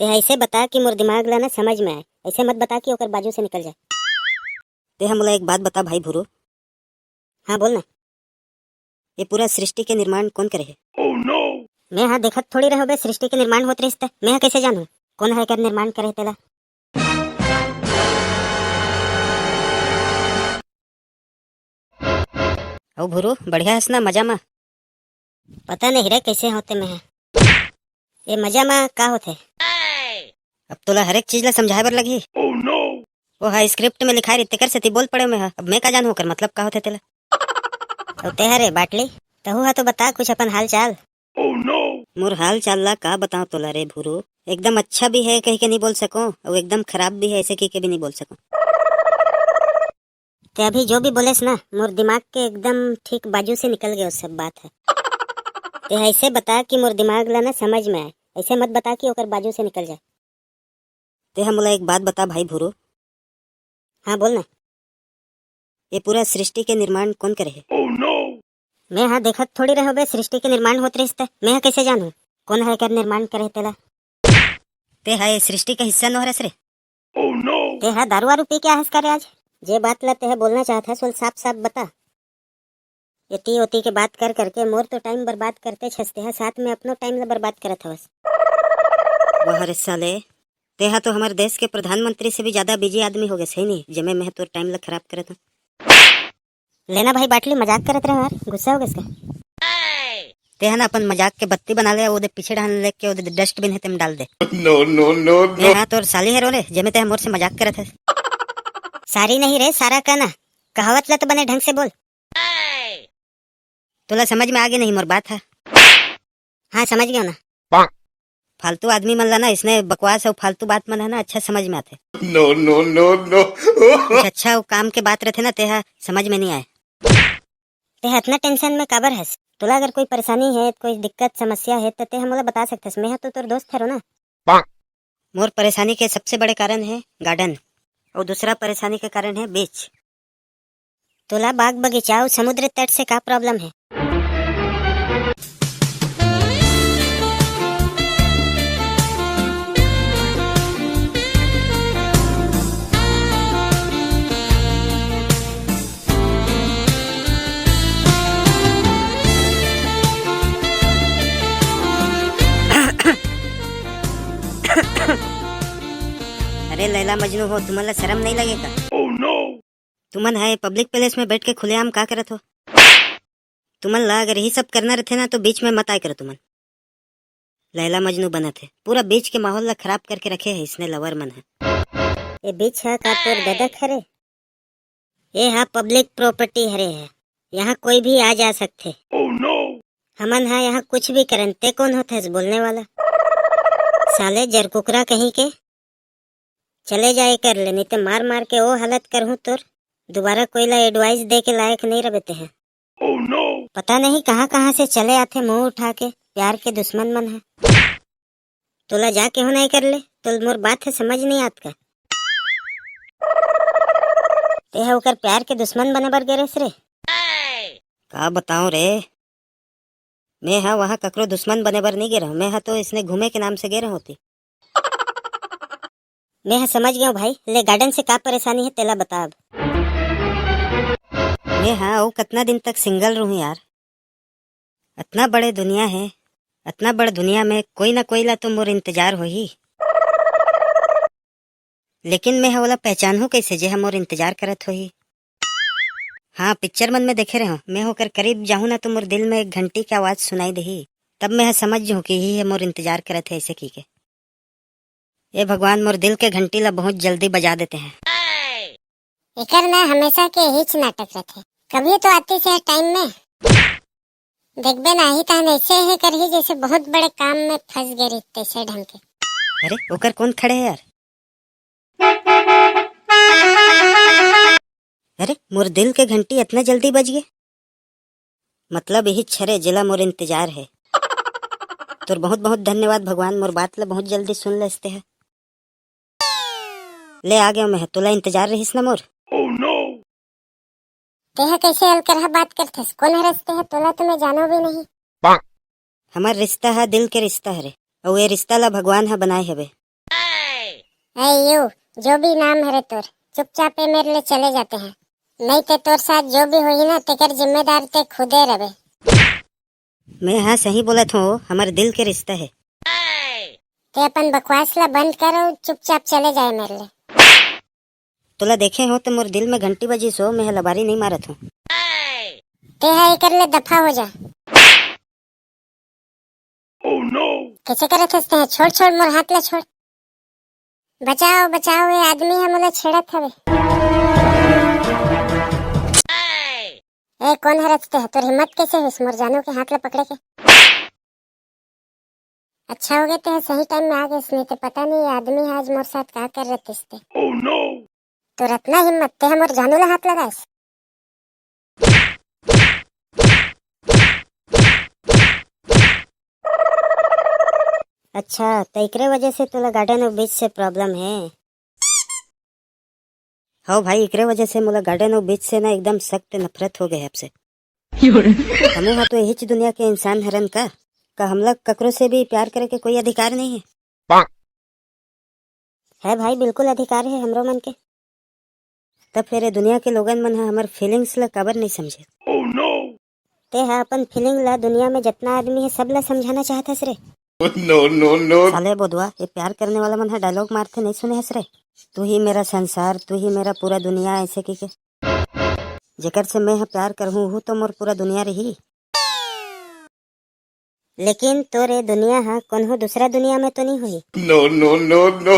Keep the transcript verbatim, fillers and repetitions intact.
तेहा ऐसे बता कि मोर दिमाग ला ना समझ में आए, ऐसे मत बता कि ओकर बाजू से निकल जाए। तेहा मोला एक बात बता भाई भूरू। हाँ, बोल ना। ये पूरा सृष्टि के निर्माण कोन करे हे? मेहा देखत थोड़ी रहे हों बे, सृष्टि के निर्माण होत रहिस त मेहा कैसे जानहूँ कोन ह एकर निर्माण करे हे तेला? अउ भूरू, बढ़िया हस ना, मजा मा? पता नहीं रे, कैसे हों ते मेहा। ए, मजा मा का होथे? अब तोला हर एक चीज ला समझाए बर लगही। ओ हा, script में लिखाए रही, तेकर सेती बोल पड़े मेहा। अब मैं का जानहूँ ओकर मतलब का होथे तेला। अउ तेहा रे बाटली, तहू हा तो बता कुछ अपन हाल चाल। मोर हाल चाल ला का बताओं तोला रे भूरू, एकदम अच्छा भी है कहि के नहीं बोल सकों, अउ एकदम खराब भी है ऐसे कहि के भी नहीं बोल सकों। ते अभी जो भी बोलेस ना, मोर दिमाग के एकदम ठीक बाजू से निकल गए वो सब बात ह। ते ऐसे बता कि मोर दिमाग ला ना समझ में आए, ऐसे मत बता कि ओकर बाजू से निकल जाए। तेहा मोला एक बात बता भाई भूरू। हाँ, बोल ना। ये पूरा सृष्टि के निर्माण कोन करे हे? मेहा देखत थोड़ी रहे हों बे, सृष्टि के निर्माण होत रहिस त मेहा कैसे जानहूँ कोन ह एकर निर्माण करे हे तेला? तेहा ये सृष्टि के हिस्सा नो हरस रे। तेहा दारू वारू पी के आहस का रे आज? जे बात ला तेहा बोलना चाहत हस, ओला साफ साफ बता। एती ओती के बात कर करके मोर तो time बर्बाद करते छस, तेहा साथ में अपनो time ला बर्बाद करत हवस। वाह रे साले, तेहा तो हमर देश के प्रधानमंत्री से भी ज्यादा busy आदमी हो गए सही नहीं, जेमे मैं तोर time ला खराब करत हूँ। लेना भाई बाटली, मजाक करत रहे यार, गुस्सा हो गए इसका। तेहा ना अपन मजाक के बत्ती बना ले, ओदे पीछे डहान लेके ओदे dustbin हे तेम डाल दे। No, no, no, no। हाँ, तोर साली हरो रे, जेमे तेहा मोर से मजाक करत है। सारी नहीं रे, सारा कहना, कहावत ला तो बने ढंग से बोल। तोला समझ में आगे नहीं मोर बात ह? हाँ, समझ गया ना। फालतू आदमी मन ला ना इसने बकवास अउ फालतू बात मन ह ना अच्छा समझ में आथे। No, no, no, no। कुछ अच्छा अउ काम के बात रहथे ना, तेहा समझ में नहीं आए। तेहा इतना tension में काबर हस? तोला अगर कोई परेशानी है, कोई दिक्कत समस्या है, तो तेहा मोला बता सकथस। मैं ह तो तोर दोस्त हरो ना। मोर परेशानी के सबसे बड़े कारण है garden, अउ दूसरा परेशानी के कारण है beach। तोला बाग बगीचा अउ समुद्र तट से का problem है? अरे लैला मजनू हो, तुमन ला शर्म नहीं लगे का? तुमन ह public place में बैठ के खुलेआम का करत हो? तुमन ला अगर यही सब करना रहते ना तो beach में मत आए करो तुमन। लैला मजनू बनत है, पूरा beach के माहौल ला खराब करके रखे है इसने lover मन है। ये beach है का तोर ददक हरे? ये हा public property हरे है, यहाँ कोई भी आ जा सकथे। हमन हा यहाँ कुछ भी करन, ते कौन होथस बोलने वाला? साले जरकुकरा कहीं के। चले जाए कर ले, नहीं तो मार मार के वो हालत करहूँ तोर। दोबारा कोई ला advice दे के लायक नहीं रहे ते हैं। पता नहीं कहाँ कहाँ से चले आथे मुंह उठा के प्यार के दुश्मन मन है। तोला जाके हो नहीं कर ले, तो मोर बात है समझ नहीं आत का? ते है ओकर प्यार के दुश्मन बने बर गे रेस रे। का बताऊं रे, मैं हा वहाँ ककरो दुश्मन बने बर नहीं गे रहूं, मैं हा तो इसने घूमे के नाम से गे रहूं थी। मैं हा समझ गया भाई, ले garden से का परेशानी है तेला बता अब। मैं हा अउ कितना दिन तक single रहूं यार, इतना बड़े दुनिया है, इतना बड़ दुनिया में कोई ना कोई ला तो मोर इंतजार होही। लेकिन मैं ह ओला पहचानहूँ कैसे जे ह मोर इंतजार करत होही? हाँ, picture मन में देखे रहे हो, मैं ओकर करीब जाहूँ ना तो मोर दिल में एक घंटी के आवाज सुनाई देही, तब मैं ह समझ जहूँ कि यही है मोर इंतजार करत है ऐसे की के। ए भगवान, मोर दिल के घंटी ला बहुत जल्दी बजा देते हैं। एकर ना हमेशा के हिच नाटक रहथे, कभी तो आती से time में। देखबे ना, ही तहन ऐसे ही करही जैसे बहुत बड़े काम में फंस गए रही तैसे ढंग के। अरे, ओकर कौन खड़े है यार? अरे, मोर दिल के घंटी इतना जल्दी बज गए, मतलब यही छरे जेला मोर इंतजार है। तोर बहुत बहुत धन्यवाद भगवान, मोर बात ला बहुत जल्दी सुन लेते है। ले आ गया मैं, तोला इंतजार रहिस ना मोर। तेह कैसे अलकरहा बात करथस? कौन हरस तेह? तोला तो मैं जानो भी नहीं। हमार रिश्ता है दिल के रिश्ता हरे, अउ ये रिश्ता ला भगवान ह बनाए हवे। ए यू, जो भी नाम हरे तोर, चुपचाप ए मेर ले चले जाते हैं, नहीं ते तोर साथ जो भी होही ना, तेकर जिम्मेदार ते खुदे रहे। मैं हाँ सही बोलत हूँ, हमर दिल के रिश्ता है। ते अपन बकवास ला बंद कर अउ चुपचाप चले जाए मेर ले। तोला देखे हो तो मोर दिल में घंटी बजी सो, मैं लबारी नहीं मारत हूँ। ते हा एकर ले दफा हो जा। कैसे करत हस ते हा? छोड़, छोड़, मोर हाथ ला छोड़। बचाओ, बचाओ, ये आदमी हा मोला छेड़त हवे। ए, कोन हरस ते हा? तोर हिम्मत कैसे होइस मोर जानू के हाथ ला पकड़े के? अच्छा हो गया ते हा सही टाइम में आ गए, नहीं तो पता नहीं ये आदमी हा आज मोर साथ का कर रहतिस ते। तोर अतना हिम्मत, ते हा मोर जानू ला हाथ लगाइस। अच्छा, तो एकरे वजह से तोला गार्डन ऑफ बीच से प्रॉब्लम है? हो भाई, एकरे वजह से मोला गार्डन ऑफ बीच से ना एकदम सख्त नफरत हो गए आपसे। हमें हा तो यही दुनिया के इंसान हरन का, का हमला ककरो से भी प्यार करे के कोई अधिकार नहीं है? है भाई, बिल्कुल अधिकार है हमरो मन के। तब फिर ये दुनिया के लोगन मन ह हमर फीलिंग्स ला काबर नहीं समझे? ते हा अपन फीलिंग ला दुनिया में जितना आदमी है, सब ला समझाना चाहत हस रे। No, no, no। साले बोधवा, ये प्यार करने वाला मन ह डायलॉग मारथे, नहीं सुने हस रे? तू ही मेरा संसार, तू ही मेरा पूरा दुनिया, ऐसे की के। जेकर से मैं ह प्यार करहूँ, वो तो मोर पूरा दुनिया रही। लेकिन तोर ए दुनिया हा कोनो दूसरा दुनिया में तो नहीं होही? No, no, no, no।